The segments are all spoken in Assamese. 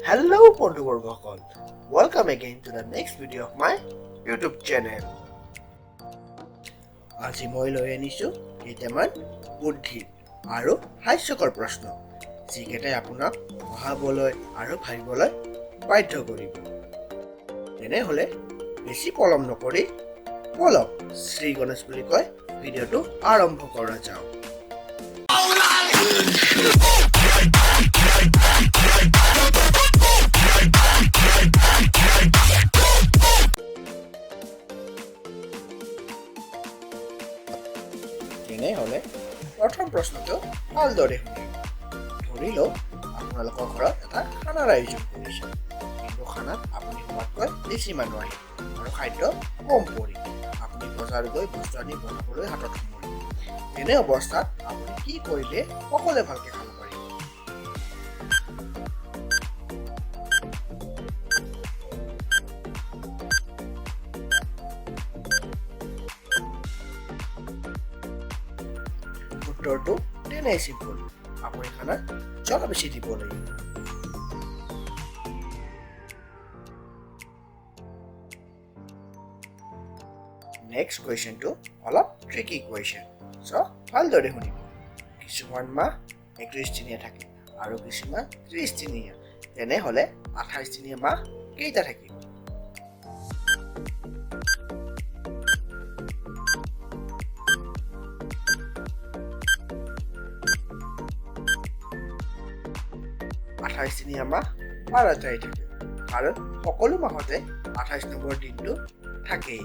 হেল্ল' বন্ধুবৰ্গসকল, welcome again to the next video of my YouTube channel. আজি মই লৈ আনিছোঁ কেইটামান বুদ্ধি আৰু হাস্যকৰ প্ৰশ্ন, যিকেইটাই আপোনাক পঢ়াবলৈ আৰু ভাবিবলৈ বাধ্য কৰিব। তেনেহ'লে বেছি পলম নকৰি ব'লক, শ্ৰী গণেশ বুলি কৈ ভিডিঅ'টো আৰম্ভ কৰা যাওক। তেনেহ'লে প্ৰথম প্ৰশ্নটো ভালদৰে শুনিব। ধৰি লওক, আপোনালোকৰ ঘৰত এটা খানাৰ আয়োজন কৰিছে, কিন্তু খানাত আপুনি খোৱাতকৈ বেছি মানুহ আহিল আৰু খাদ্য কম পৰিল। আপুনি বজাৰ গৈ বস্তু আনি বনাবলৈ হাতত সময়। তেনে অৱস্থাত আপুনি কি কৰিলে সকলোৱে ভালকৈ খাব পাৰিব? উত্তৰটো তেনেই চিম্পল, আপুনি খানাত জ্বলা বেছি দিব লাগিব। নেক্সট কুৱেশ্যনটো অলপ ট্ৰিকি কুৱেশ্যন, চ' ভালদৰে শুনিব। কিছুমান মাহ 31 দিনীয়া থাকে আৰু কিছুমান 30 দিনীয়া। তেনেহ'লে 28 দিনীয়া মাহ কেইটা থাকিব? 28 দিনীয়া মাহ 12টাই থাকে, কাৰণ সকলো মাহতে 28 নম্বৰ দিনটো থাকেই।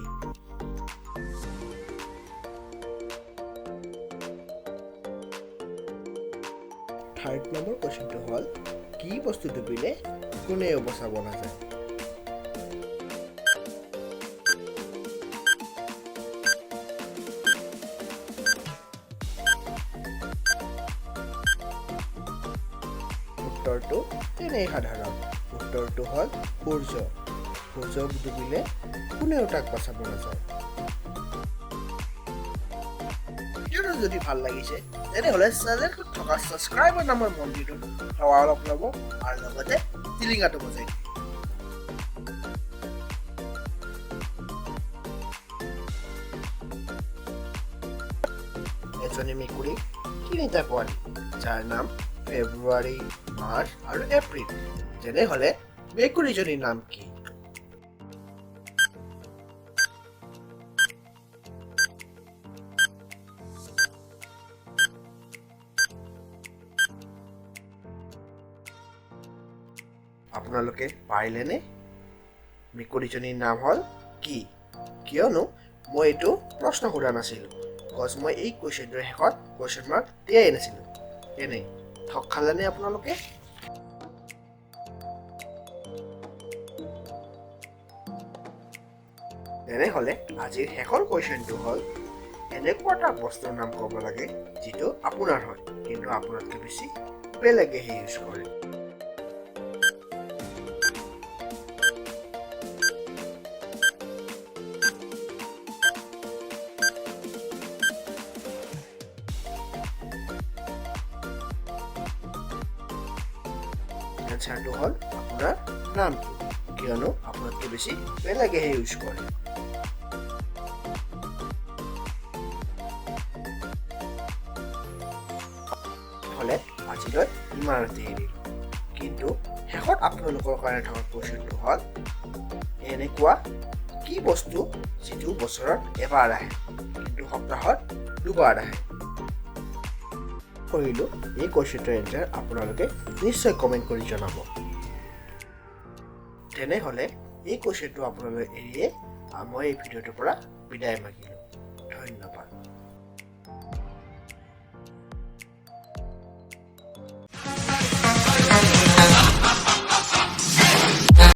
থাৰ্ড নম্বৰ কুৱেশ্যনটো হ'ল, কি বস্তু ডুবিলে কোনেও বচাব নাযায়? উত্তৰটো তেনেই সাধাৰণ। উত্তৰটো হ'ল সূৰ্য। সূৰ্য ডুবিলে কোনেও তাক বচাব নাযায়। ভিডিঅ'টো যদি ভাল লাগিছে, তেনেহ'লে চেনেলটোত থকা ছাবস্ক্ৰাইবাৰ নামৰ মন্দিৰটোত সেৱা অলপ ল'ব আৰু লগতে টিলিঙাটো বজাই দিব। এজনী মেকুৰী তিনিটা পোৱালি, যাৰ নাম ফেব্ৰুৱাৰী, মাৰ্চ আৰু এপ্ৰিল। তেনেহ'লে মেকুৰীজনীৰ নাম কি? আপোনালোকে পাৰিলেনে? মেকুৰীজনীৰ নাম হ'ল কি? কিয়নো মই এইটো প্ৰশ্ন সোধা নাছিলোঁ, কজ মই এই কুৱেশ্যনটোৰ শেষত কুৱেশ্যন মাৰ্ক দিয়াই নাছিলোঁ। কেনে ঠগ খালেনে আপোনালোকে? তেনেহ'লে আজিৰ শেষৰ কুৱেশ্যনটো হ'ল, এনেকুৱা এটা বস্তুৰ নাম ক'ব লাগে যিটো আপোনাৰ হয়, কিন্তু আপোনাতকৈ বেছি বেলেগেহে ইউজ কৰে। এনচাৰটো হ'ল আপোনাৰ নামটো, কিয়নো আপোনাতকৈ বেছি বেলেগেহে ইউজ কৰে। হ'লে আজিলৈ ইমানতে এৰিলোঁ, কিন্তু শেষত আপোনালোকৰ কাৰণে থকা কুৱেশ্যনটো হ'ল, এনেকুৱা কি বস্তু যিটো বছৰত এবাৰ আহে কিন্তু সপ্তাহত দুবাৰ আহে? কৰিলোঁ এই কুৱেশ্যনটোৰ এনচাৰ আপোনালোকে নিশ্চয় কমেণ্ট কৰি জনাব। তেনেহ'লে এই কুৱেশ্যনটো আপোনালোকে এৰিয়ে মই এই ভিডিঅ'টোৰ পৰা বিদায় মাগিলোঁ। ধন্যবাদ।